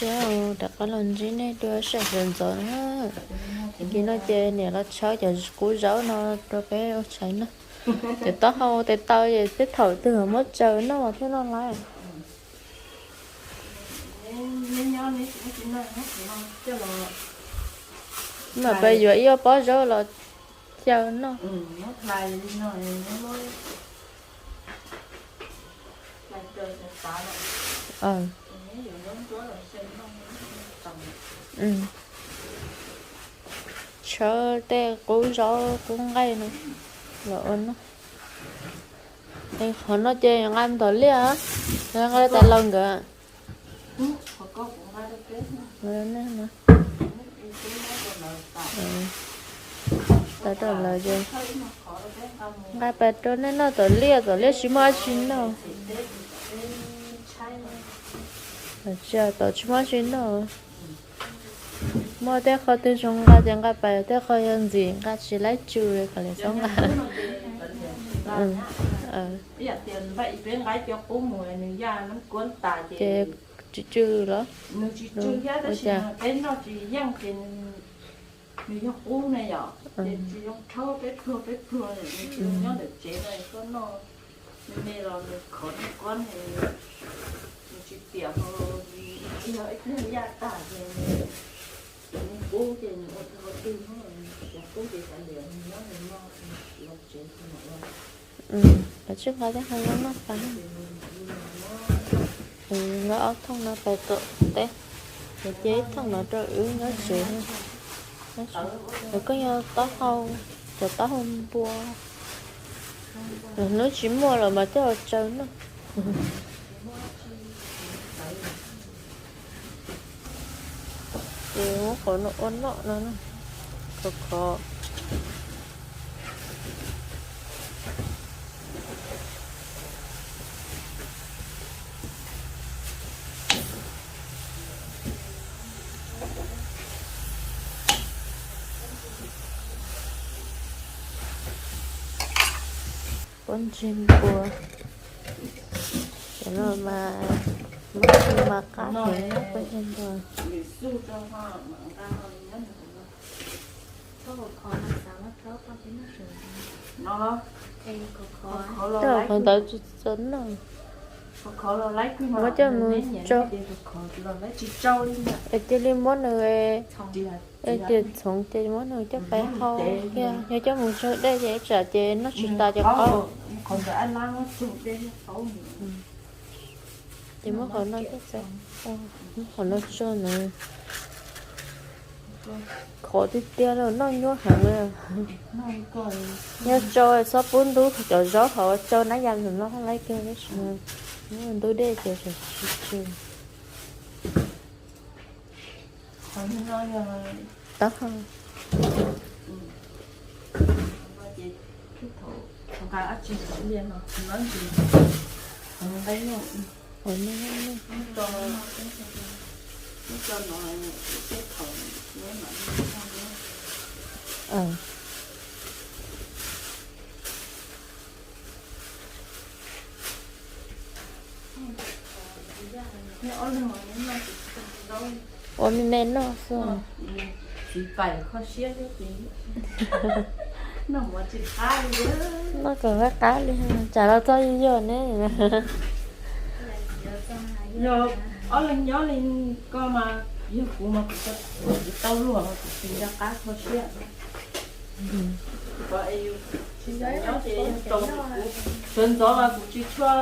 Rov qab los ntsib nej dua sij hawm sawv ntxov na. Ces no ces niam los tshawb cov kub zaub no rau peb ua tshais noj. Cov taub hau tes taw ces teb thaum twg muab tsaws noj thiab noj lawm. Mas peb yuav ib ob pob zaub los xyaw noj. Tshawb tej kub zaub kub nqaij no los ua noj. Qhov no ces nqa ntov liaj, nqa tas laus nkawd. Tas rau lawv ces nqa pais rau nej noj tom liaj, tom liaj tsis muaj dab tsi noj. Tsis, tom tsis muaj dab tsi noj. Muaj tej qho twg zoo nqa ces nqa pais, tej qho yog ntxim nqa tsis laib tsw kom lawv txhob nqa. Ces tsw tsw los? Nws tsis tsw thiab tab sis peb noj tsis yeej ces nws yog qub na yom, ces tsis zoo rhaub peb pluag peb pluag, nws tsis zoo nyob ntawm tsev no tuaj noj me me los nws khov noj kuab, nws tsis tiam, yog ib pliag yaj tag ces nws qub ces nws ua ib qho twg, ces qub ces kav liam nws nyob nws noj, los tsev los tsis nqa tej qho nyob noj tas. Nqa ob thooj no pais tom teb, ces cia ib thooj no rau wb nyob tsev. Nws kuj yog taub hau, cov taub hau npua, lwm hnub tsis muaj los mas coj los tsaws noj. Ces muab qhov no ua noj no, khov khov. Pob ntseg npua, cov no mas, mas qab heev na, pob ntseg npua. Tej qhov ntawd tsis txaus noj, muab coj mus tsau, es cia li muab nws, es tias txhoov ces muab nws coj pais hau thiab, yog coj mus tsau dej ces ib tsam ces noj tsis tas ces qaub. Ces muab qhov no coj, muab qhov no tsau na. Khov tiag tiag los noj nyuaj heev li. Yog tsau txhob pub ntub cov zaub hauv, tsau nab ya ntawm no laib kawg, tab sis ntub dej ces tsis tsw. Taub hau. Ua me me noj xwb. Txiv pais kho siab thiab ces noj mas tsis qab li. Noj kom qab qab li, tsam los txog yus yog ne. Yog ob leeg nyob li koj mas, yog kuv mas kuv tau luag los kuv tsis nco qab kho siab. Sawv ntxov mas kuv tsis tshua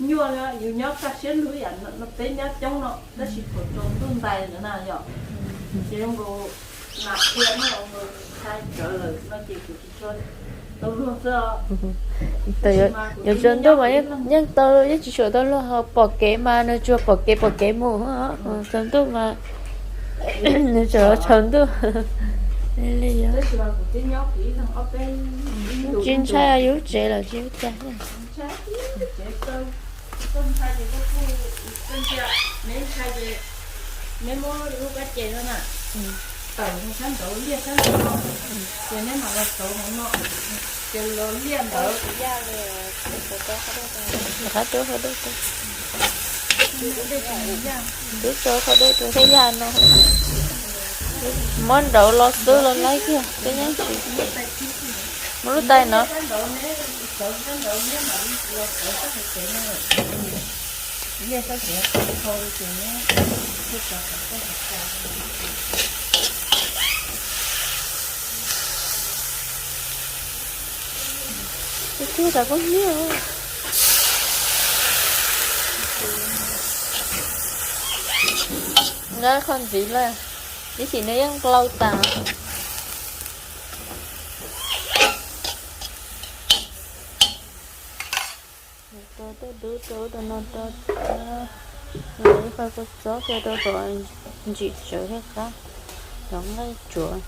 nyuaj li, yus nyob kaj siab lug ib yam no, peb nyob coob no tab sis thaum tsaus ntuj ntais ntawd na yom, ces zoo nkaus nas qhia no ntshai tsawv lawm no ces kuv tsis tshua tau luag xwb. Yuav tsaus ntuj mas yeej tau, yeej tsis tshua tau luag, pom kev mas nws tsuas pom kev pom kev mus, tsaus ntuj mas nws tseem tsaus ntuj li. Tsis ntshai yus lub tsev lawm tsis ua cas. Rov qab rub qhov dej. Twb tso qhov dej rau thiab yaj no. Muab nraud los xwb los laib kiag, twb yeej tsis muab lub tais no. Tiag tiag tas kuj hnyiab. Nqa qhov ntxiv lawm, ib chim nws yeej nqlau tas. Rau tej dub rau ub rau no rau, ib qho kua txob rau kom ntsim tsawv thiaj qab, cov nqaij tsuav.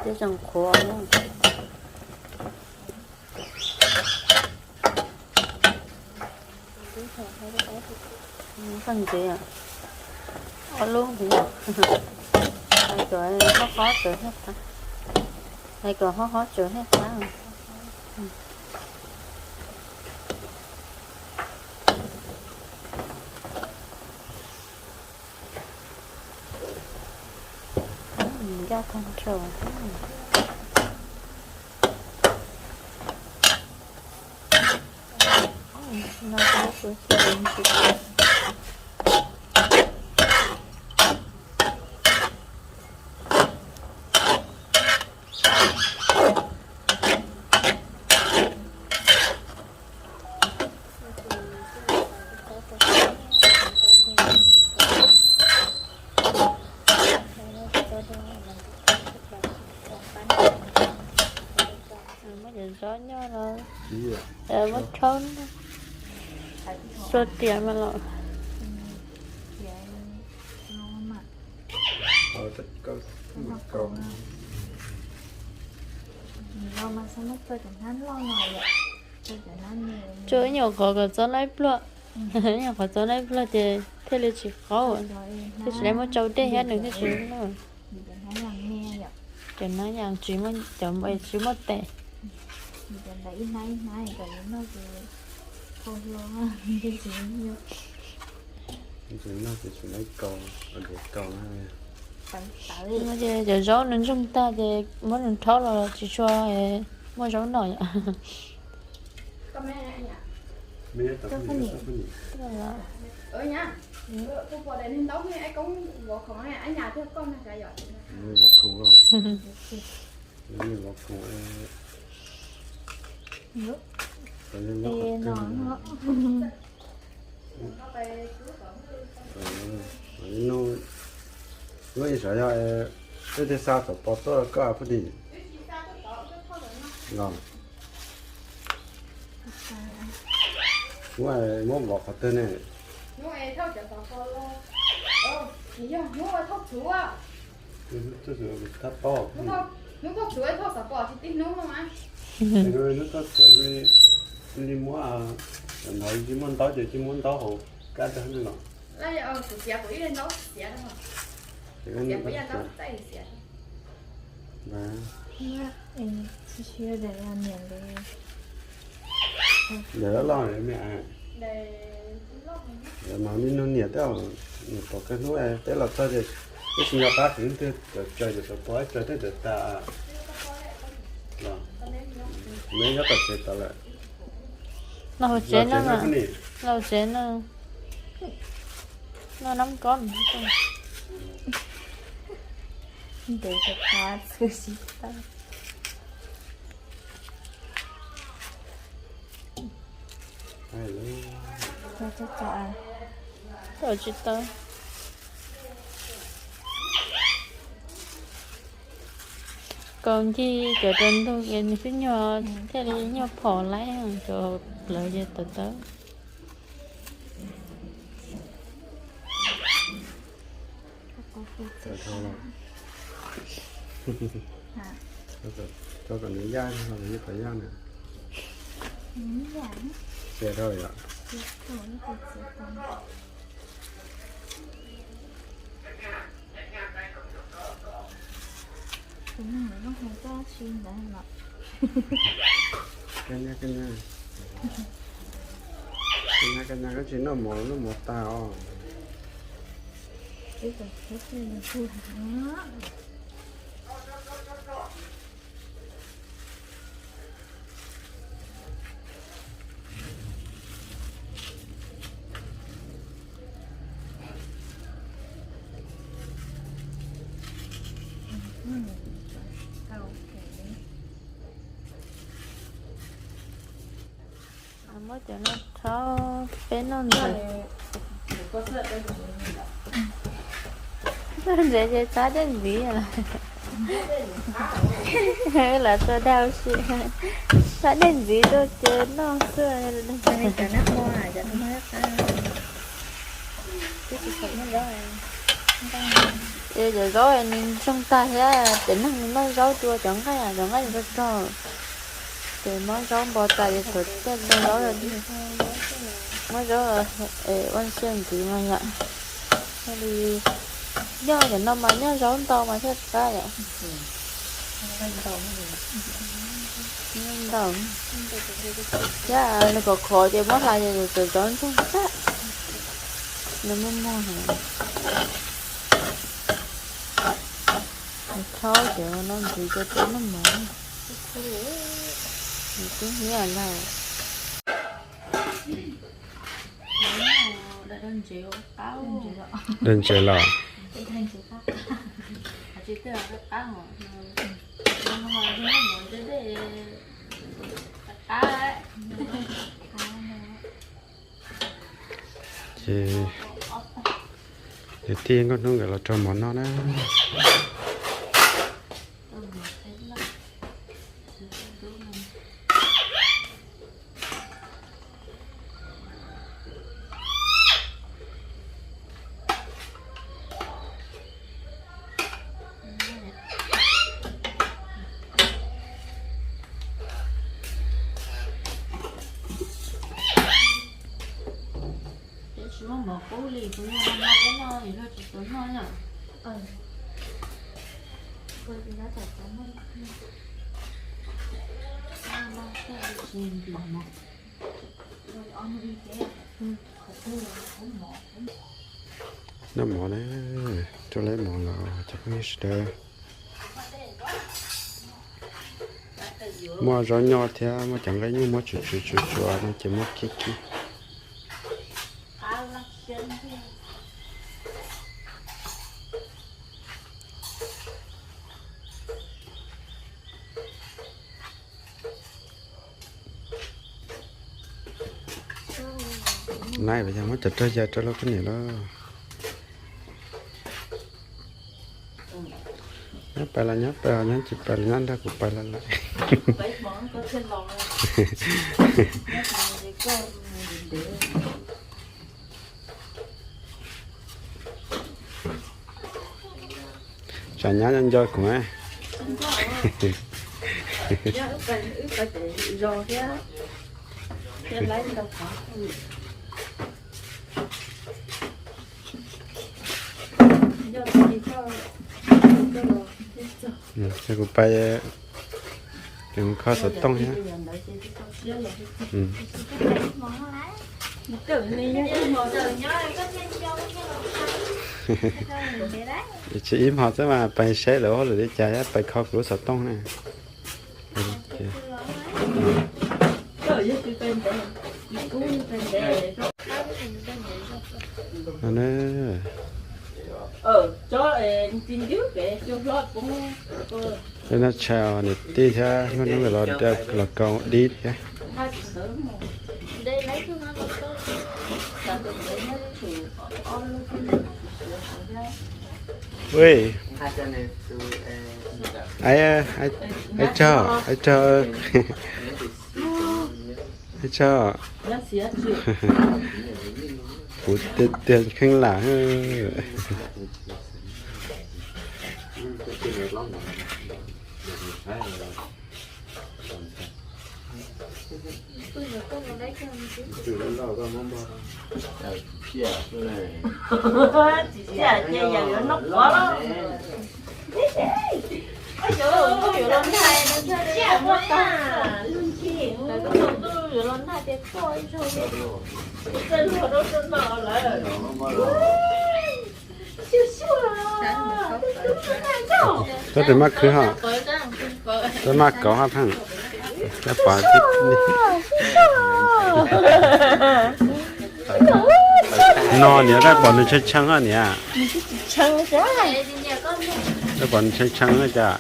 Twb tseem qhuav. Qhov ntxiv, ob lub ntxiv. Hais kom hob hob tsawv thiaj qab, hais kom hob hob tsawv thiaj qab. Ncaj thoob rau. Muab cov zaub nyob no, muab rhaub, xua tias mas los. Tso ib nyuag qhov kom txob laib pluag, ib nyuag qhov txob laib pluag ces thiaj li tsis qaub, thiaj tsis muab tsau dej thiab nws thiaj tsis loj. Cov no yog tsis muaj, cov tsis muaj tes. Cov zaub nws ntsoog tag ces muab nws rhaub los tsis tshua muaj zaub noj yom. Nub, ib sab yog peb thiaj xa tom pos tuaj koj phooj ywg los. Hnub muab vov qhov twg ne? Hnub thauj txhuv, hnub thauj txhuv li muab, hnov tsis muaj ntaub ces cia muab ntaub hauv kab rau no. Ntawm loj loj me, mas me nug niam thiab, niam pom kawg hnub peb los txog ces peb tsis nco qab txiv twg cov tsaws cov tau pov ib tsaws thiab cov tas. Me nyob tom tsev tod lawm. Los hauv tsev no, los hauv tsev no. Noj nab kob. Ntev tas tas txhwj sib tag. Tau tsis tau. Kaus ncig cov rau ntug es nws twb nyuag thiaj li nyuag phom laib, cov plawv ces tawv tawv. Tau kom nws yaj, nws yaj kom yaj na. Txias dhau yom. Kab nyab, kab nyab, kab nyab, kab tsis noj mov, noj mov tas os. Muab cov no rhaub peb noj ntawd. Noj ntawd ces txhob dej ntxiv. Lawv txua dag ua si, txhob dej ntxiv tuaj ces noj xwb. Cov zaub nws ntsoog tag thiab, cov neeg noj zaub dua cov nqaij, cov nqaij rog rog, ces muab zaub npo tas ces txawm coj tau zaub los, muab zaub ua xiab ntxiv mas yom. Li nyob cov no mas nyob zaub ntau mas thiaj qab yom. Ntau. Thiab nws khov khov ces muab hlais ces txawm zaub ntsoog tag. Nws muag muag heev. Rhaub cov no ntxiv ces tau noj mov. Nws twb hnyiab ntag. Dag ntses los? Ces niam tij Nkauj Hnub nkawd los rau mov noj na. Tsis muaj mov qub li, kuv yog no kuv noj, yog tsis tau noj na. Noj mov na, rau lawv mov los cov phooj ywg sawv daws. Muaj zaub nyoj thiab muaj cov nqaij nyuj muab tsuav tsuav tsuav tsuav no ces muab kib kib. Nai, yog muab cov rau yawg rau lauj koj niam lauj. Nyob pais los nyob pais, nyob tsis pais los nyob nrog kuv pais los lawm. Tsam nyab nco kuv. Ces kuv pais, ces mus kho xov tooj thiab. Tsis ib hmo xwb mas pais saib lawv ua lawm li cas, pais kho kuv lub xov tooj na. Ov, no tsha niam tij thiab Nkauj Hnub los, los kaus dib thiab. Ui, ais, ais tso, ais tso, ais tso. Kuv tiag tiag kheev lam. Tsis txawj ces yawm yuav noj quav los. Koj yuav, koj yuav los nag, koj yuav los nag ces koj ib zaug txawj luag rau rau no lawm. Tab sis maj khwv hos, tab maj kauv hab pheej, tab pov. No niam, tab pov nws tshee tshee hab niam. Tab pov nws tshee tshee hab cas.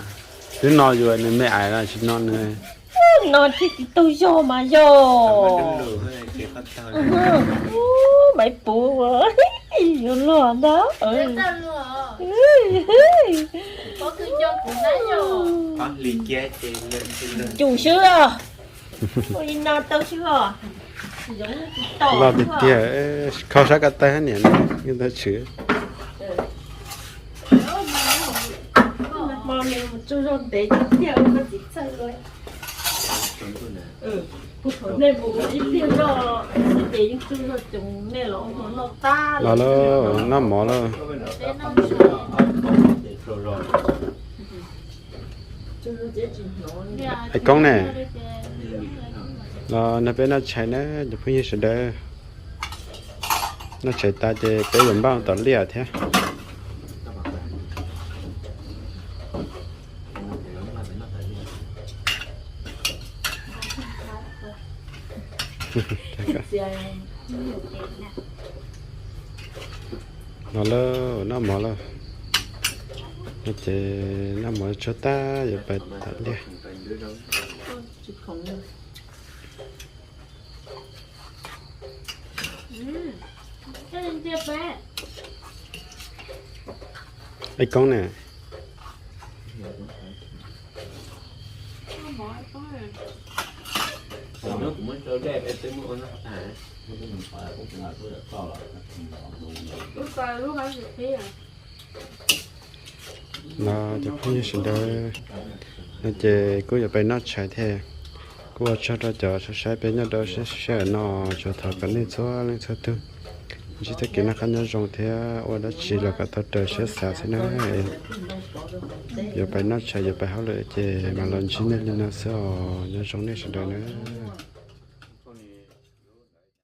Twb no yus nws me ais los tsis no nws. No thiaj tsis taug zog mas yog. Maiv puv ua yuav luag ntag. Cum swb os. Ua li no tau swb os. Loj tiag tiag, kho sab ko taw hab niam, yeej tau tshwm. Los lauj, noj mov lauj. Ais Koob ne, los nrog peb noj tshais na cov phooj ywg sawv daws. Noj tshais tas ces peb yuav npaj ua tom liaj thiab. No lauj, noj mov lauj. No ces noj mov tsau tag yuav pais tom liaj. Ais Koob ne, no cov phooj ywg sawv daws, no ces kuj yuav pais noj tshais thiab. Kuj ua tsaug rau cov saib peb nyob rau sab sij hawm no, tsuas thov kom nej txhua leej txhua tug ntsib txoj kev noj qab nyob zoo thiab ua dab tsi los kom tau raws siab xav xwb na. Yuav pais noj tshais yuav pais hauj lwm ces mam los ntsib nej li no xwb os, nyob zoo nej sawv daws na.